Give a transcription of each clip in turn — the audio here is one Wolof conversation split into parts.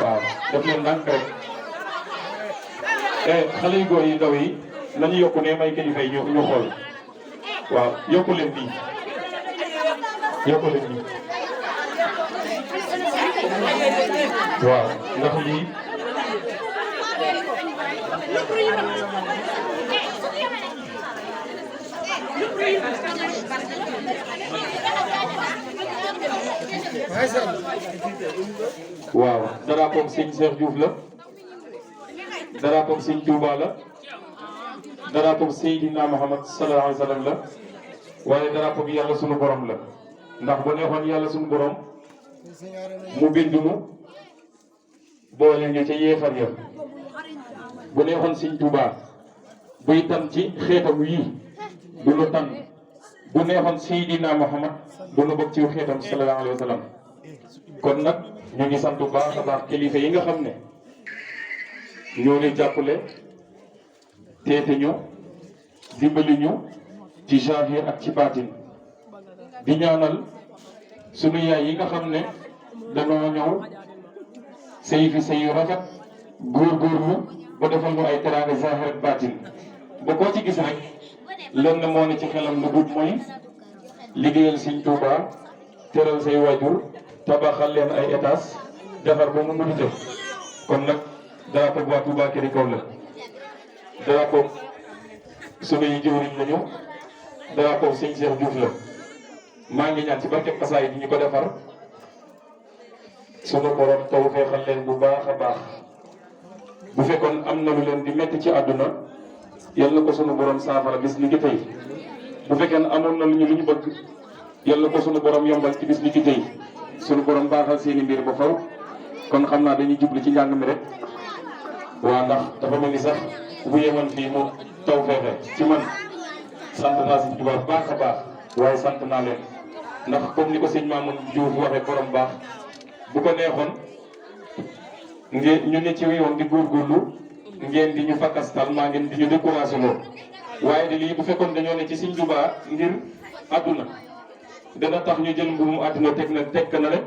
waaw def leen ndànk rek xale yu góor yi ndaw yi nañu yokku ne may kilifa yi ñu xool waaw yokku leen nii waaw ndax lii waaw drapeau Sëñ Cheikh Diouf la drapeau Sëñ Touba la drapeau Seydina Muhammad sallallahu alayhi wa sallam la waaye drapeau bi yàlla sunu borom la ndax bu neexoon yàlla sunu borom mu bindunu boole ñu ca yeefar ya bu neexoon Sëñ Touba buy tan ci xeetam yii du nu tan bu neexoon Seydina Muhammad du nu bokk ci xeetam sallallahu alayhi wa sallam kon nag ñu ngi sant bu baax a baax kilifa yi nga xam ne ñoo ngi jàppale teete ñu dimbali ñu ci zahir ak ci baatin di ñaanal sunu yaay yi nga xam ne dañoo ñëw sëy fi sëy yu rafet góorgóorlu ba defal ñu ay teraanga zahir ak baatin ba koo ci gis rek lenn moo ne ci xelam lu dul mooy liggéeyal Sëñ Tuuba teral say waajur tabaxal leen ay étage defar ba mu mën a kon nag drapeau bu waa Touba Kër kaw la drapeau sunuy jëwriñ lañu drapeau Sëñ Cheikh Diouf la maa ngi ñaan ci barke xasaay di ñu ko defar sunu borom taw feexal leen bu baax a baax bu fekkoon am na lu leen di metti ci àdduna yàlla ko sunu borom saafara bis ni ki tey bu fekkee amoon na lu ñu bëgg yàlla ko sunu borom yombal ci bis ni ki tey sunu borom baaxal seeni mbir ba faw kon xam naa dañuy jublu ci njàng mi rek waa ndax dafa mel ni sax bu yemoon fii mu taw feexe ci man sant naa si Tuubaa baax a baax waaye sant naa leen ndax comme ni ko sëñ Mamoun Diouf waxee borom baax bu ko neexoon ngeen ñu ne ci yoon di góorgóorlu ngeen di ñu fakkastal maa ngeen di ñu découragé lool waaye de lii bu fekkoon dañoo ne ci Sëñ Tuubaa ngir àdduna dana tax ñu jël mbubum àdduna teg na rek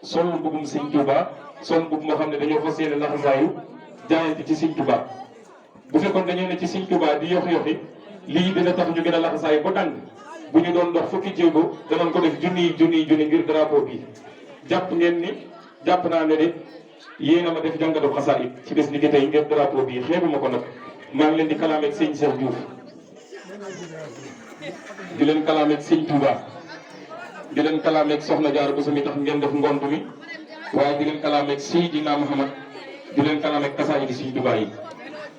sol mbubum Sëñ Tuubaa sol mbub moo xam ne dañoo fas yéene laxasaayu jaayante ci Sëñ Tuubaa bu fekkoon dañoo ne ci Sëñ Tuubaa di yoxi lii dina tax ñu gën a laxasaayu ba dàng bu ñu doon dox fukki jéego danañ ko def junni ngir drapeau bi jàpp ngeen ni jàpp naa ne de yéen a ma def jàngatu xasaayid ci bés ni ki tey ngir drapeau bi xeebuma ko nag maa ngi leen di kalaameeg Sëñ Cheikh Diouf di leen kalaameeg Sëñ Touba di leen kalaameeg Soxna Jaara bu sami tax ngeen def ngont mi waaye di leen kalaameeg Seydina Muhammad di leen kalaameeg xasaayid Sëñ Touba yi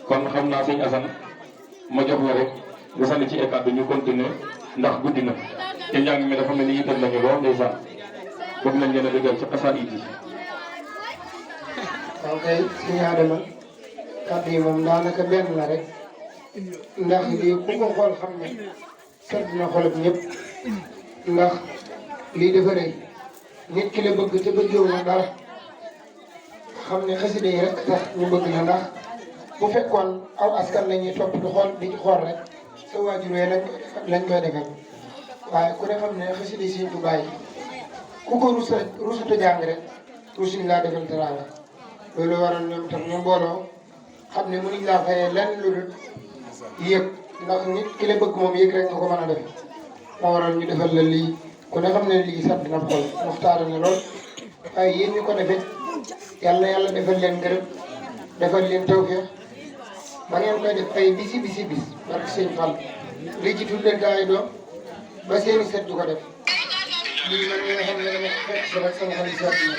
kon xam naa Sëñ Assane ma jox la rek nga sànni ci écart bi ñu continuer ndax guddi na te njàng mi dafa mel ni yitteel nañu lool ndeysaan bëgg nañ leen a dëggal ci xasaayid yi. waaw kay suñu Adama kàddu yi moom daanaka benn la rek ndax lii ku ko xool xam ne sedd na xolub ñëpp ndax lii dafa rëy nit ki la bëgg te bëggewu na dara xam ne xasida yi rek tax ñu bëgg na ndax bu fekkoon aw askan la ñuy topp di xool di xool rek sa waajur yooyu lañ koy defal waaye ku ne xam ne xasida yi Sëñ Tuubaa yi ku ko rusuta jàng rek rusuñ laa defal teraanga loolu waral ñoom tam ñu mbooloo xam ne mënuñ laa fayee lenn lu dul yëg ndax nit ki la bëgg moom yëg rek nga ko mën a def moo waral ñu defal la lii ku ne xam ne lii sedd na xol muxtaara na lool waaye yéen ñu ko defee yàlla defal leen ngërëm defal leen tawfeex ba ngeen koy def ay bis barke Sëñ Fall li ci tuddee gaa yi doom ba seeni set du ko def lii man ñi nga xam ne dama fekk si rek sama xol sedd na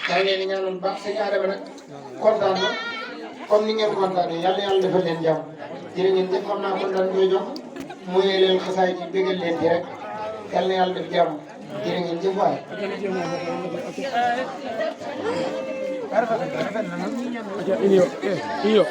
daa ngeen di ñaanal baax Sëñ Adama nag kontaan na comme ni ngeen kontaanee yàlla defal leen jàmm jërë ngeen jëf xam naa kon dañ koy jox mu yee leen xasaay ci bégal leen ci rek yàlla def jàmm jërë ngeen jëf waay. Iyo